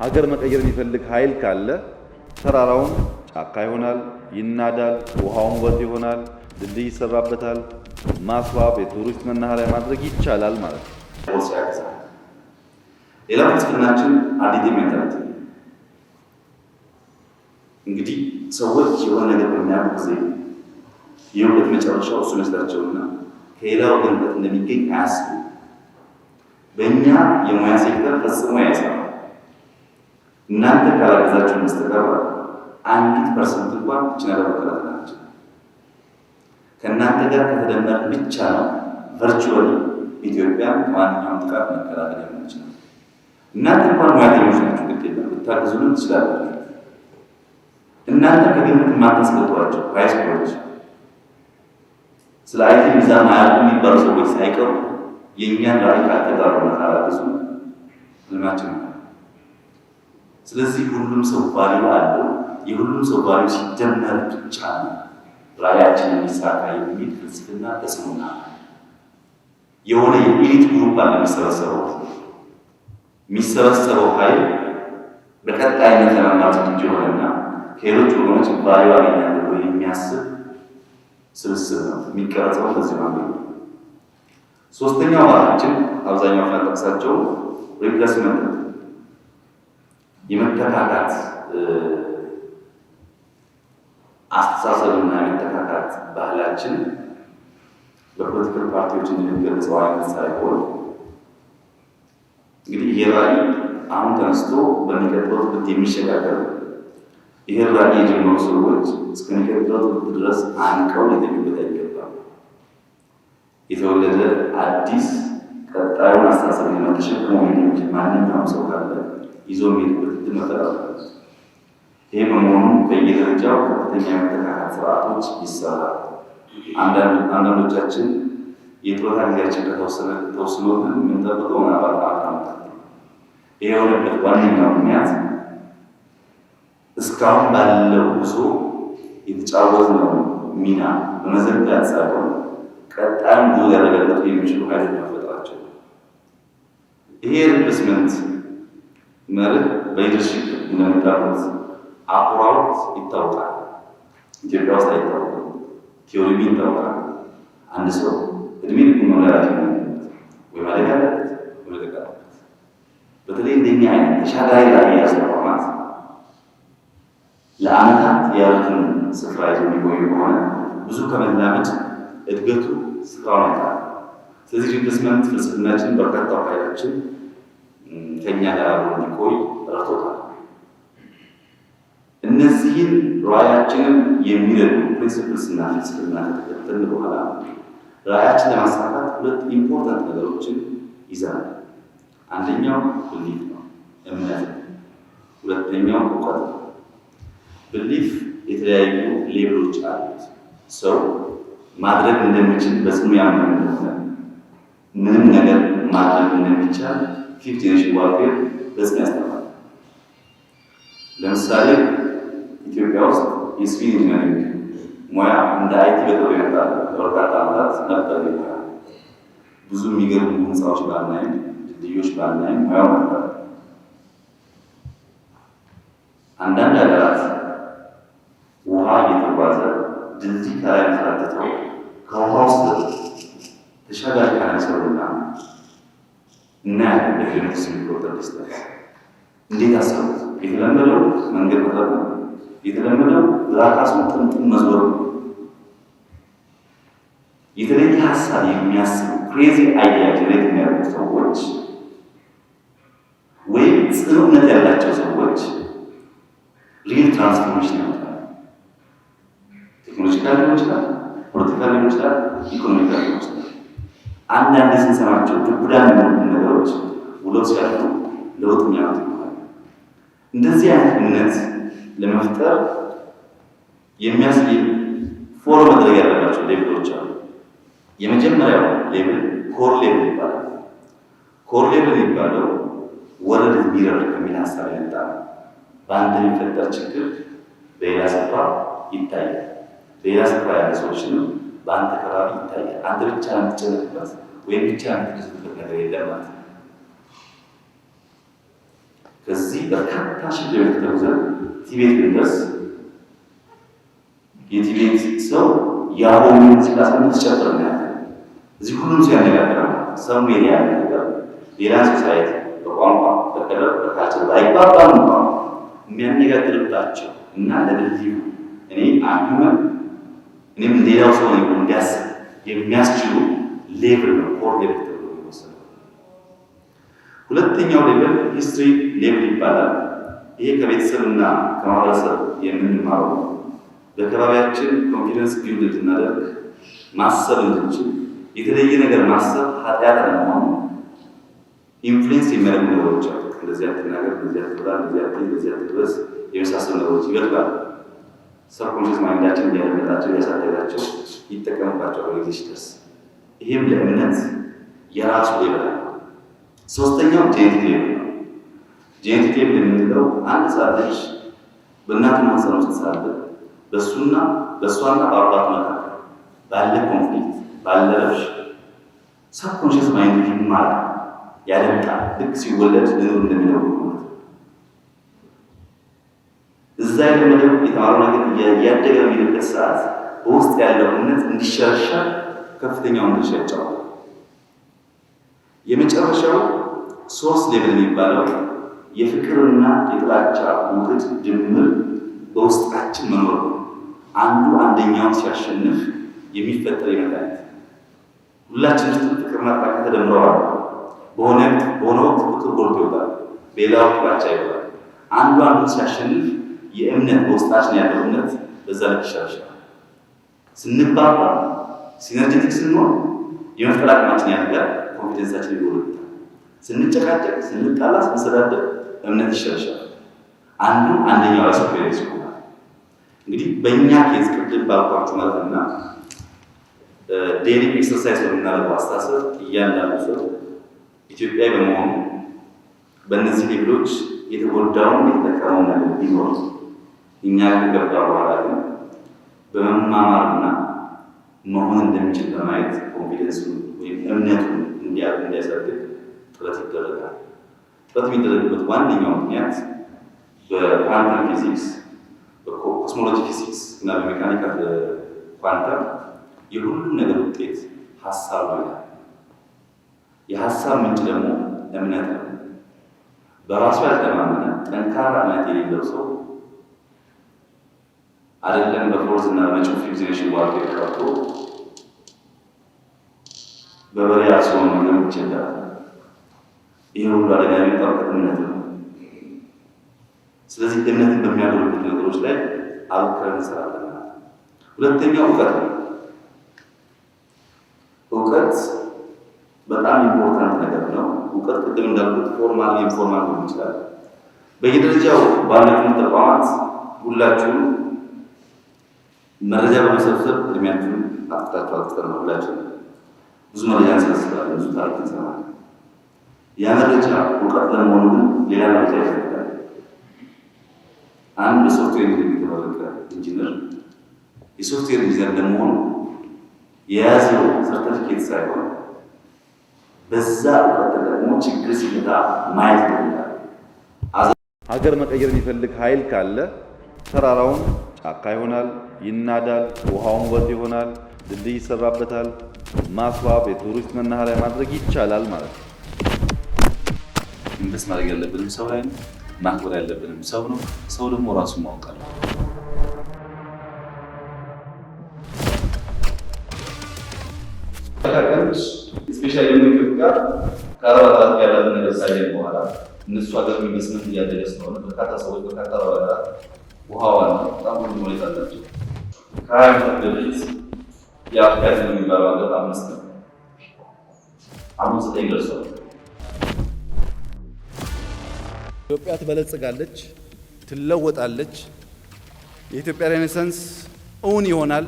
ሀገር መቀየር የሚፈልግ ኃይል ካለ ተራራውም ጫካ ይሆናል፣ ይናዳል፣ ውሃውም ወንዝ ይሆናል፣ ድልድይ ይሰራበታል። ማስዋብ፣ የቱሪስት መናኸሪያ ማድረግ ይቻላል ማለት ነው። ያግዛል። ሌላው ፍልስፍናችን additive mentality። እንግዲህ ሰዎች የሆነ ነገር በሚያውቁ ጊዜ የእውቀት መጨረሻው እሱ ይመስላቸውና ከሌላ ወገን እውቀት እንደሚገኝ አያስቡም። በእኛ የሙያ ሴክተር ፈጽሞ አይሰራም። እናንተ ካላገዛችሁ በስተቀር አንዲት percent እንኳን እችን ነገር መከላከል አንችልም። ከእናንተ ጋር ከተደመርን ብቻ ነው virtually ኢትዮጵያን ከማንኛውም ጥቃት መከላከል የምንችለው። እናንተ እንኳን ሙያተኞች ናችሁ፣ ግድ የለም ብታግዙንም ትችላላችሁ። እናንተ ከግምት የማታስገቧቸው high school ኦች፣ ስለ IT ሚዛን አያውቁም የሚባሉ ሰዎች ሳይቀሩ የእኛን ራዕይ ካልተጋሩና ካላገዙ ህልማችን ነው። ስለዚህ ሁሉም ሰው value አለው። የሁሉም ሰው value ሲደመር ብቻ ነው ራዕያችን የሚሳካ የሚል ፍልስፍና ተጽዕኖና የሆነ የ elite group አለ። የሚሰበሰበው ኃይል በቀጣይነት ለመማር ዝግጁ የሆነና ከሌሎች ወገኖች value አገኛለሁ ብሎ የሚያስብ ስብስብ ነው የሚቀረጸው። በዚህ መንገድ ነው። ሶስተኛው ባህላችን አብዛኛው ካልጠቅሳቸው replacement ነው። የመተካካት አስተሳሰብና የመተካካት ባህላችን በ political ፓርቲዎች እንደሚገለጸው አይነት ሳይሆን፣ እንግዲህ ይሄ ራዕይ አሁን ተነስቶ በሚቀጥለው ትውልድ የሚሸጋገር ነው። ይሄ ራዕይ የጀመሩ ሰዎች እስከሚቀጥለው ትውልድ ድረስ አንቀው ሊተኙበት አይገባም። የተወለደ አዲስ ቀጣዩን አስተሳሰብ ተሸክሞ መሄድ የሚችል ማንኛውም ሰው ካለ ይዞ የሚሄድበት እድል መፈጠር አለበት። ይሄ በመሆኑ በየደረጃው ከፍተኛ የመተካካት ስርዓቶች ይሰራል። አንዳንዶቻችን የጡረታ ጊዜያችን ከተወሰነ ተወስኖልን የምንጠብቀው ምናልባት 4 ዓመታት ነው። ይሄ የሆነበት ዋነኛው ምክንያት እስካሁን ባለው ጉዞ የተጫወትነው ሚና በመዘንጋት ሳይሆን ቀጣዩን ጉዞ ሊያረጋግጡ የሚችሉ ኃይሎች መፈጠራቸው ነው። ይሄ replacement መርህ በ leadership እንደምታውቁት አኩራውት ይታወቃል። ኢትዮጵያ ውስጥ አይታወቅም። Theory ይታወቃል። አንድ ሰው እድሜ ልኩን መምራት ወይ ማደግ አለበት ወይ መለቀቅ አለበት። በተለይ እንደኛ አይነት ተሻጋሪ ራዕይ የያዙ ተቋማት ለዓመታት የያዙትን ስፍራ ይዘው የሚቆዩ ከሆነ ብዙ ከመላመድ እድገቱ ስፍራውን ያጣል። ስለዚህ replacement ፍልስፍናችን በርካታው ኃይላችን ከኛ ጋር አብሮ እንዲቆይ ረድቶታል። እነዚህን ራዕያችንን የሚረዱ principles እና ፍልስፍና ከተከተልን በኋላ ራዕያችን ለማሳካት ሁለት important ነገሮችን ይዘናል። አንደኛው belief ነው፣ እምነት ነው። ሁለተኛው እውቀት ነው። Belief የተለያዩ level ኦች አሉት። ሰው ማድረግ እንደሚችል በጽኑ ያመነ እንደሆነ ምንም ነገር ማድረግ እንደሚቻል fifth generation warfare በጽኑ ያስተምራል። ለምሳሌ ኢትዮጵያ ውስጥ የ civil engineering ሙያ እንደ IT በቅርብ የመጣ፣ ለበርካታ ዓመታት ነበር። ሙያ ብዙ የሚገርሙ ህንፃዎች ባናይም፣ ድልድዮች ባናይም ሙያው ነበር። አንዳንድ ሀገራት ውሃ እየተጓዘ ድልድይ ከላይ መስራት ትተው ከውሃ ውስጥ ተሻጋሪ canal ሰሩና እናያለን። በኪሎሜትር የሚቆጠር distance እንዴት አሰሩት? የተለመደው መንገድ መጥረግ ነው። የተለመደው ራካሱን ጥምጥም መዞር ነው። የተለየ ሀሳብ የሚያስቡ፣ crazy idea generate የሚያደርጉ ሰዎች ወይም ጽኑ እምነት ያላቸው ሰዎች real transformation ያመጣል። Technological ሊሆን ይችላል፣ political ሊሆን ይችላል፣ economical ሊሆን ይችላል። አንዳንድ ስንሰማቸው ዱብዳ የሚሆኑ ነገሮች ውለው ሲያልፉ ለውጥ የሚያመጡ ይሆናል። እንደዚህ አይነት እምነት ለመፍጠር የሚያስችል follow መደረግ ያለባቸው level ኦች አሉ። የመጀመሪያው level core level ይባላል። Core level የሚባለው world mirror ከሚል ሀሳብ የመጣ ነው። በአንድ የሚፈጠር ችግር በሌላ ስፍራ ይታያል። በሌላ ስፍራ ያለ ሰዎችንም በአንተ ከባቢ ይታያል። አንተ ብቻ የምትጨነቅበት ወይም ብቻ የምትደሰትበት ነገር የለም ማለት ነው። ከዚህ በርካታ ሺህ ኪሎ ሜትር ተጉዘን ቲቤት ብንደርስ የቲቤት ሰው የአቦ ሙዚቃ ሰምቶ ሲጨፍር እናያለን። እዚህ ሁሉም ሰው ያነጋግራል። ሰው ያለ ነገር ሌላ society በቋንቋ፣ በ color፣ በ culture ባይግባባም እንኳን የሚያነጋግርባቸው እና ለ believe እኔ አንሁመን እኔም ሌላው ሰው ነው እንዲያስብ የሚያስችሉ level ነው core level ተብሎ የሚወሰደው። ሁለተኛው level history level ይባላል። ይሄ ከቤተሰብና ከማህበረሰብ የምንማረው ነው። በከባቢያችን confidence build እንድናደርግ፣ ማሰብ እንድንችል፣ የተለየ ነገር ማሰብ ኃጢአት አለመሆኑ influence የሚያደርጉ ነገሮች አሉ። እንደዚህ አትናገር፣ እንደዚህ አትብላ፣ እንደዚህ አትይ፣ እንደዚህ አትልበስ የመሳሰሉ ነገሮች ይበልጣል። Subconscious mind ኣችን እያደመጣቸው፣ እያሳደጋቸው ይጠቀምባቸዋል ጊዜ ሲደርስ። ይሄም ለእምነት የራሱ level አለ። ሶስተኛው genetic level ነው። Genetic level የምንለው አንድ ሕፃን ልጅ በእናቱ ማህፀን ውስጥ ሳለ በእሱና በእሷና በአባቱ መካከል ባለ conflict፣ ባለ ረብሽ subconscious mind ይማራል፣ ያደምጣል። ልክ ሲወለድ ልኑር እንደሚለው ማለት ነው። እዛ የለመደው፣ የተማረው ነገር እያደገ በሚሄድበት ሰዓት በውስጥ ያለው እምነት እንዲሸረሸር ከፍተኛውን ድርሻ ይጫወታል። የመጨረሻው ሶስት level የሚባለው የፍቅርና የጥላቻ ውህድ ድምር በውስጣችን መኖር ነው። አንዱ አንደኛውን ሲያሸንፍ የሚፈጠር ይመጣል። ሁላችን ውስጥ ፍቅርና ጥላቻ ተደምረዋል። በሆነ ወቅት ፍቅር ጎልቶ ይወጣል፣ በሌላ ወቅት ጥላቻ ይወጣል። አንዱ አንዱን ሲያሸንፍ የእምነት በውስጣችን ያለው እምነት በዛ ልክ ይሸረሸራል። ስንግባባ፣ synergetic ስንሆን የመፍጠር አቅማችን ያድጋል፣ confidence ኣችን ይጎለብታል። ስንጨቃጨቅ፣ ስንጣላ፣ ስንሰዳደብ እምነት ይሸረሸራል። አንዱ አንደኛው ላይ superior ይሆናል። እንግዲህ በእኛ case ቅድም ባልኳችሁ ማለትና daily exercise በምናደርገው አስተሳሰብ እያንዳንዱ ሰው ኢትዮጵያዊ በመሆኑ በእነዚህ level ኦች የተጎዳውን የተጠቀመው ነገር ቢኖር እኛ ከገባ በኋላ ግን በመማማርና መሆን እንደሚችል በማየት confidence ኡን ወይም እምነቱን እንዲያሳድግ ጥረት ይደረጋል። ጥረት የሚደረግበት ዋነኛው ምክንያት በ quantum physics፣ በ cosmology physics እና በ mechanical ኳንተም የሁሉም ነገር ውጤት ሀሳብ ነው ይላል። የሀሳብ ምንጭ ደግሞ እምነት ነው። በራሱ ያልተማመነ፣ ጠንካራ እምነት የሌለው ሰው አይደለም በ fourth እና በመጪው fifth generation warfare ቀርቶ በበሬ አርሶ መመገብ ይቸገራል። ይህ ሁሉ አደጋ የሚመጣው ከእምነት ነው። ስለዚህ እምነትን በሚያጎለብቱ ነገሮች ላይ አበክረን እንሰራለን ማለት ነው። ሁለተኛው እውቀት ነው። እውቀት በጣም important ነገር ነው። እውቀት ቅድም እንዳልኩት formal፣ informal ሊሆን ይችላል። በየደረጃው ባሉ ትምህርት ተቋማት ሁላችሁም መረጃ በመሰብሰብ እድሜያችሁን አጥፍታችሁ አጥፍተን ሁላችሁም ብዙ መረጃ እንሰበስባለን፣ ብዙ ታሪክ እንሰማለን። ያ መረጃ እውቀት ለመሆኑ ግን ሌላ መረጃ ይፈልጋል። አንድ በ software engineering የተመረቀ engineer የ software engineer ለመሆኑ የያዘው ሰርተፊኬት ሳይሆን በዛ እውቀት ተጠቅሞ ችግር ሲፈታ ማየት ይፈልጋል። ሀገር መቀየር የሚፈልግ ኃይል ካለ ተራራውም ጫካ ይሆናል፣ ይናዳል፣ ውሃውም ወጥ ይሆናል፣ ድልድይ ይሰራበታል፣ ማስዋብ፣ የቱሪስት መናኸሪያ ማድረግ ይቻላል ማለት ነው። Invest ማድረግ ያለብንም ሰው ላይ ነው። ማክበር ያለብንም ሰው ነው። ሰው ደግሞ ራሱን ማወቅ አለ። ቀንድ specially ደግሞ ኢትዮጵያ ከአረብ ሀገራት ጋር ያላትን ነገር ካየን በኋላ እነሱ ሀገር ኢንቨስትመንት እያደገ ስለሆነ በርካታ ሰዎች፣ በርካታ አረብ ሀገራት ውሃው አለ፣ በጣም ብዙ መሬት አላቸው። ከ20 ዓመታት በፊት የአፍሪካ ድል የሚባለው ሀገር አምስት ነው። አሁን ዘጠኝ ደርሷል። ኢትዮጵያ ትበለጽጋለች፣ ትለወጣለች። የኢትዮጵያ renaissance እውን ይሆናል።